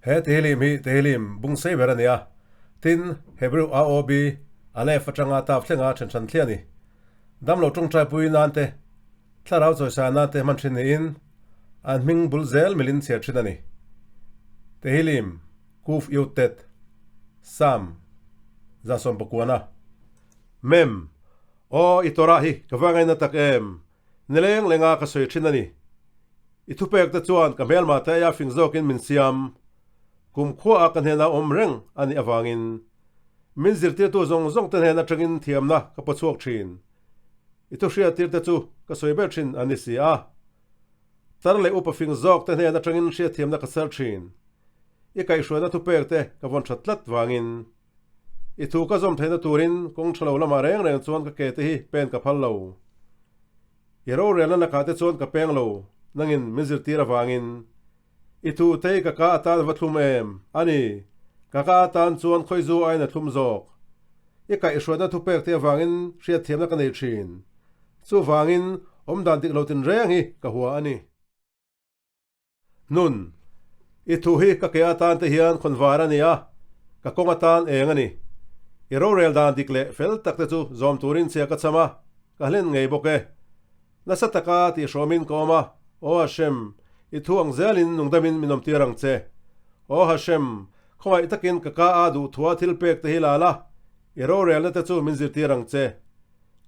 He Tehillim hi Tehillim bung sei ber a ni a, tin, Hebrew AOB, Aleph atanga Tav thlenga then hran thliah a ni. Damlo tawngtaipui nan te, thlarau chawisa nan te hman thin niin, an hming bul zel milin chhiar thin a ni. Tehillim, Kuf Yud Tet, Psalm, 119. Mem, Aw, i Torah hi ka va ngaina tak em! Nileng lenga ka sawi thin a ni. I thupek te chuan ka hmelma te aia fing zawkin min siam. Kum khuaah ka hnena awm reng a nih avangin min zirtirtu zawng zawng te hnen atangin thiamna ka paw chhuak thin. I thu hriattir te chu ka sawi ber thin a ni si a. Tar leh upa fing zawk te hnen atangin hriatthiamna ka chhar thin. I kaihhruaina thupek te ka vawn that tlat vangin. I thu ka zawm theihna turin kawng tha lo lamah reng reng chuan ka ke te hi pen ka phal lo. I rorelna lakah te chuan ka peng lo, nangin min zirtir avangin. I thu te hi ka ka atan va thlum em? A ni, ka ka atan chuan khawizu aiin a thlum zawk. I kaihhruaina thupek te avangin hriatthiamna ka nei thin. Chuvangin awmdan dik lo tinreng hi ka hua a ni. Nun, I thu hi ka ke atan te hian khawn var a ni a, ka kawng atan eng a ni. I rorel dan dik leh fel tak te chu zawm turin chhia ka cham a, ka hlen ngei bawk e. Nasa taka tihhrawmin ka awm a, Aw Hashem, i thu ang zelin nungdamin min awmtir ang che. Aw Hashem, khawngaih takin ka ka a duhthua thil pek te hi la la, i rorelna te chu min zirtir ang che.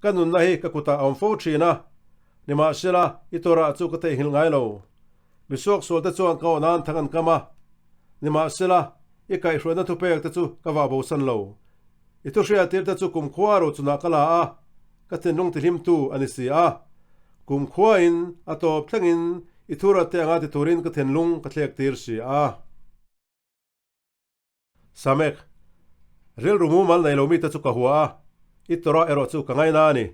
Ka nunna hi ka kutah a awm fo thin a, Nimahsela, i Torah chu ka theihnghilh ngai lo. Misuaksualte chuan ka awhnan thang an kam a. Nimahsela, i kaihhruaina thupekte chu ka vah bosan lo. I thuhriattirte chu kumkhua rochunah ka la a, ka thinlung tihlimtu a ni si a. Kumkhuain, a tawp thlengin i thuratte anga ti turin ka thinlung ka thlektir si a. Samek, Rilru mumal nei lo mite chu ka hua a, i Torah erawh chu ka ngaina a ni.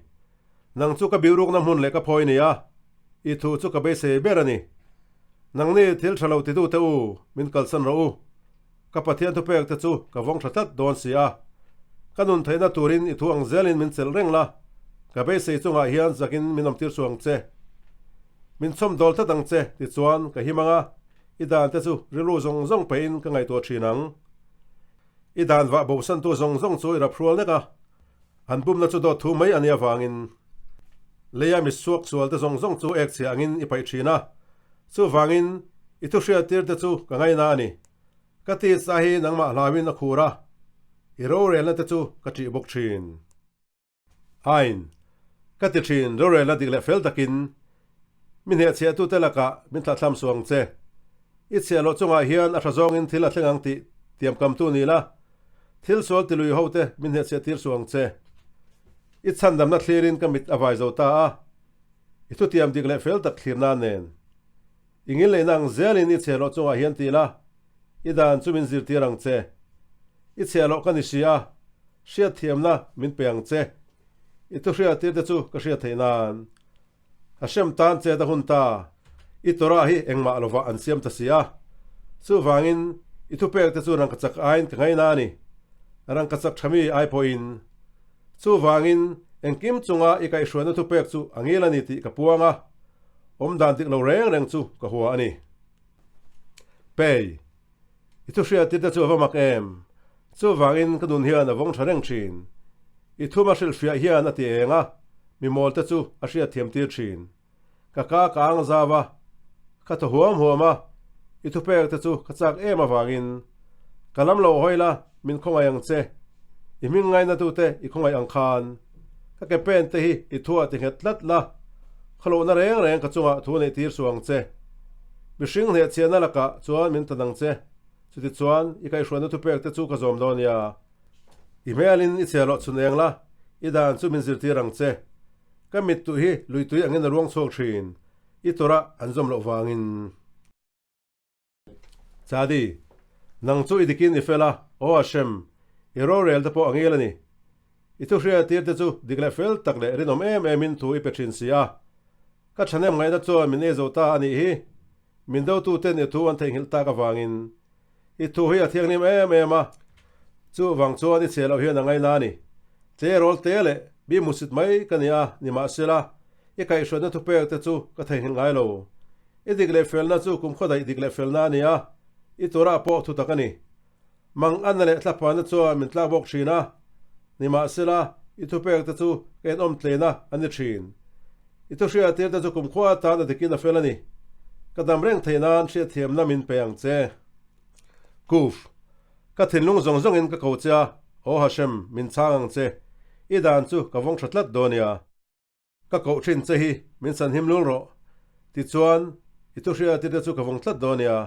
Nang chu ka biurukna hmun leh ka phawi ni a, i thu chu ka beisei ber a ni. Nangni thil tha lo titute u, min kalsan rawh u. Ka Pathian thupek te chu ka vawng tha tlat dawn si a. Ka nun theihna turin i thu ang zelin min chelh reng la, ka beisei chungah hian zakin min awmtir suh ang che. Min chhawmdawl tlat ang che, tichuan ka him ang a. I dan te chu rilru zawng zawng peihin ka ngaihtuah thin ang. I dan vah bosantu zawng zawng chu i rap hrual nek a, an bumna chu dawt thu mai a nih avangin leia mi suak sual te zawng zawng chu ek chhia angin i paih thin a. Chuvangin i thu hriattir te chu ka ngaina a ni. Ka tisa hi nangmah hlauin a khur a, i rorelna te chu ka ṭih bawk thin. Ain, ka ti thin, rorelna dik leh fel takin mi hnehchhiahtute lakah min thlahthlam suh ang che. I chhiah loh chungah hian a tha zawngin thil a thleng ang tih tiamkamtu ni la, thil sual tilui hote min hnehchhiahtir suh ang che. I chhandamna thlirin ka mit a vai zo ta a, i thutiam dik leh fel tak thlir nan nen. I ngilneihna ang zelin i chhiah loh chungah hian ti la, I dan chu min zirtir ang che. I chhiah loh ka ni si a, hriatthiamna min pe ang che. I thu hriattirte chu ka hriat theih nan. Hashem tan chet a hun ta, i Torah hi engmah lovah an siam ta si a. Chuvangin, i thupekte chu rangkachak aiin ka ngaina a ni, rangkachak tha mi ai pawhin. Chuvangin, engkim chunga i kaihhruaina thupek chu a ngil a ni tih ka puang a, awmdan dik lo reng reng chu ka hua a ni. Pei, i thu hriattir te chu a va mak em? Chuvangin ka nun hian a vawng tha reng thin. I thuma hrilhfiah hian a ti eng a, mi mawl te chu a hriatthiam tir thin. Ka ka ka ang zau a, ka thaw huam huam a, i thupek te chu ka chak em avangin. Ka lam lo hawi la, min khawngaih ang che. I hming ngainatute i khawngaih ang khan. Ka ke pen te hi i thuah ti nghet tlat la, khawlohna reng reng ka chungah thu neih tir suh ang che. Mihring hnehchhiahna lakah chuan min tan ang che, chutichuan i kaihhruaina thupek te chu ka zawm dawn nia. I hmelin i chhe loh chhun eng la, i dan chu min zirtir ang che. Ka mittuh hi luitui angin a ruang chhuak thin, i tawrah an zawm loh vangin. Chadi, nang chu i dikin i fel a, aw Hashem, i rorel te pawh a ngil a ni. I thu hriattir te chu dik leh fel tak leh rinawm em emin thu i pe thin si a. Ka thahnem ngaihna chuan min ei zo ta a nih hi. Min dotuten i thu an theihnghilh tak avangin i thu hi a thianghlim em em a, chuvang chuan i chhe loh hian a ngaina a ni. Tleirawl te leh mi hmusit mai ka ni a, nimahsela i kaihhruaina thupek te chu ka theihnghilh ngai lo. I dik leh felna chu kum khawdaih dik leh felna a ni a, I Torah pawh thutak a ni. Mang anna leh thlaphanna chuan min tlak bawk thin a, nimahsela i thupekte chu ka inawm tleina a ni thin. I thuhriattirte chu kumkhua atan a dikin a fel a ni. Ka dam reng theih nan hriatthiamna min pe ang che. Kuf, ka thinlung zawng zawngin ka ko che a, Aw Hashem, min chhang ang che. I dan chu ka vawng tha tlat dawn nia. Ka koh thin che hi min sanhim lul rawh. Tichuan, i thuhriattirte chu ka vawng tlat dawn nia.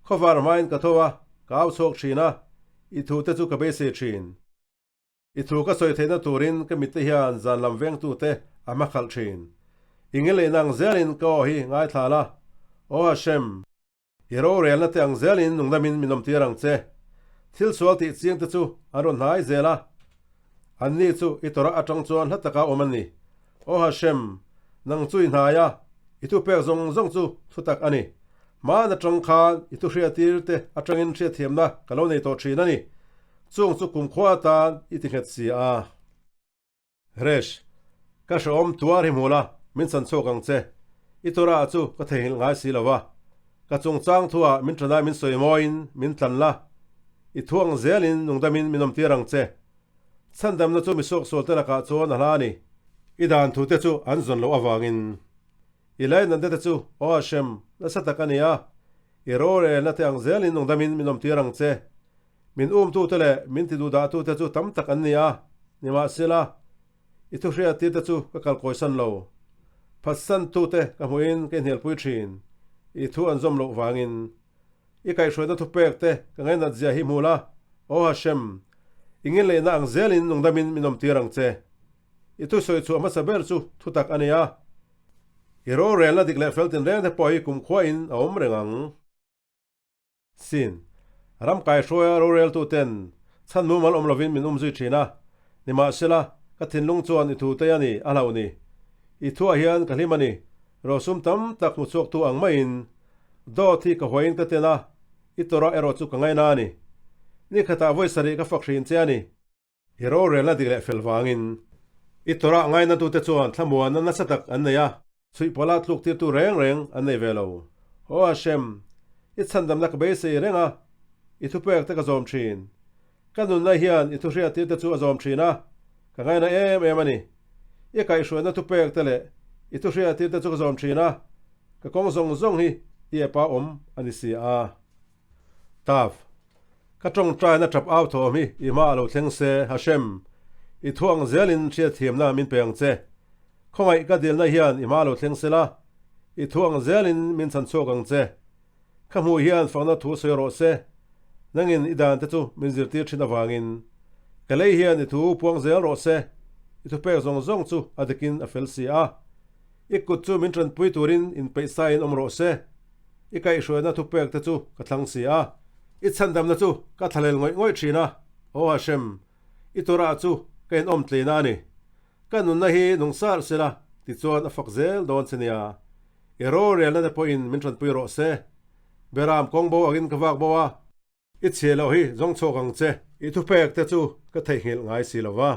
Khawvar hmain ka tho a, ka au chhuak thin a, i thute chu ka beisei thin. I thu ka sawi theihna turin ka mitte hian zan lam vengtute a hma khalh thin. I ngelehna ang zelin ka aw hi ngaithla la, Aw Hashem! I rorelna te ang zelin nungdamin min awmtir ang che. Thil sual tih chiang te chu an rawn hnai zel a. Anni chu i Torah atang chuan hla taka awm an ni. Aw Hashem, nang chu i hnai a, i thupek zawng zawng chu thutak a ni. Hmaan atang khan i thuhriatir te atangin hriatthiamna ka lo nei tawh thin a ni. Chung chu kumkhua atan i ti nghet si a. Resh, ka hrehawm tuar hi hmu la, min chan chhuak ang che. I Torah chu ka theihnghilh ngai si lo va. Ka chungchang thuah min ṭanai min sawi mawiin min tlan la. I thu ang zelin nungdamin min awmtir ang che. Chhandamna chu misuaksualte lakah chuan a hla a ni. I dan thute chu an zawn loh avangin. I lainatna te chu Aw Hashem, nasa tak a ni a. I rorelna te ang zelin nungdamin min awmtir ang che. Min umtute leh min tiduhdahtute chu tam tak an ni a, nimahsela, i thuhriattirte chu ka kalkawisan lo. Phatsantute ka hmuhin ka inhnialpui thin, i thu an zawm loh vangin. I kaihhruaina thupekte ka ngainat zia hi hmu la, Aw Hashem, i nginleihna ang zelin nungdamin min awmtir ang che. I thusawi chhuah hmasa ber chu thutak a ni a, i rorelna dik leh fel tinrengte pawh hi kumkhuain a awm reng ang. Sin. Ram kaihruaia roreltuten chhan mumal awm lovin min umzui thin a, nimahsela, ka thinlung chuan i thute a ni, a hlauh ni. I thuah hian ka hlim a ni, rosum tam tak hmu chhuaktu ang maiin. Dawt hi ka huaiin ka ten a, i Torah erawh chu ka ngaina a ni. Ni khatah vawi sarih ka fak hrin che a ni. I rorelna dik leh fel vangin i Torah ngainatute chuan thlamuanna nasa tak an nei a, chhuihpawla tluktirtu reng reng an nei ve lo. Aw Hashem, i chhandamna ka beisei reng a, i thupekte ka zawm thin. Ka nunna hian i thuhriattirte chu a zawm thin a, ka ngaina em em a ni. I kaihhruaina thupekte leh i thuhriattirte chu ka zawm thin a, ka kawng zawng zawng hi i epa awm a ni si a. Tav, Ka tawngtaina tap au thawm hi i hma a lo thleng se, Hashem, i thu ang zelin hriatthiamna min pe ang che. Khawngaih ka dilna hian i hma a lo thleng se la, i thu ang zelin min chhan chhuak ang che. Ka hmuh hian fakna thu sawi rawh se, nangin i dante chu min zirtir thin avangin. Ka lei hian i thu puang zel rawh se, i thupek zawng zawng chu a dikin a fel si a. I kut chu min tanpui turin inpeihsain awm rawh se. I kaihhruaina thupek te chu ka thlang si a. I chhandamna chu ka thlalel ngawih ngawih thin a, Aw Hashem, i Torah chu ka inawm tleina a ni. Ka nunna hi nung sar sela, tichuan a fak zel dawn che nia. I rorelna te pawhin min tanpui rawh se. Beram kawng bo angin ka vak bo a. I chhia loh hi zawng chhuak ang che. I thupek te chu ka theihnghilh ngai si lo va.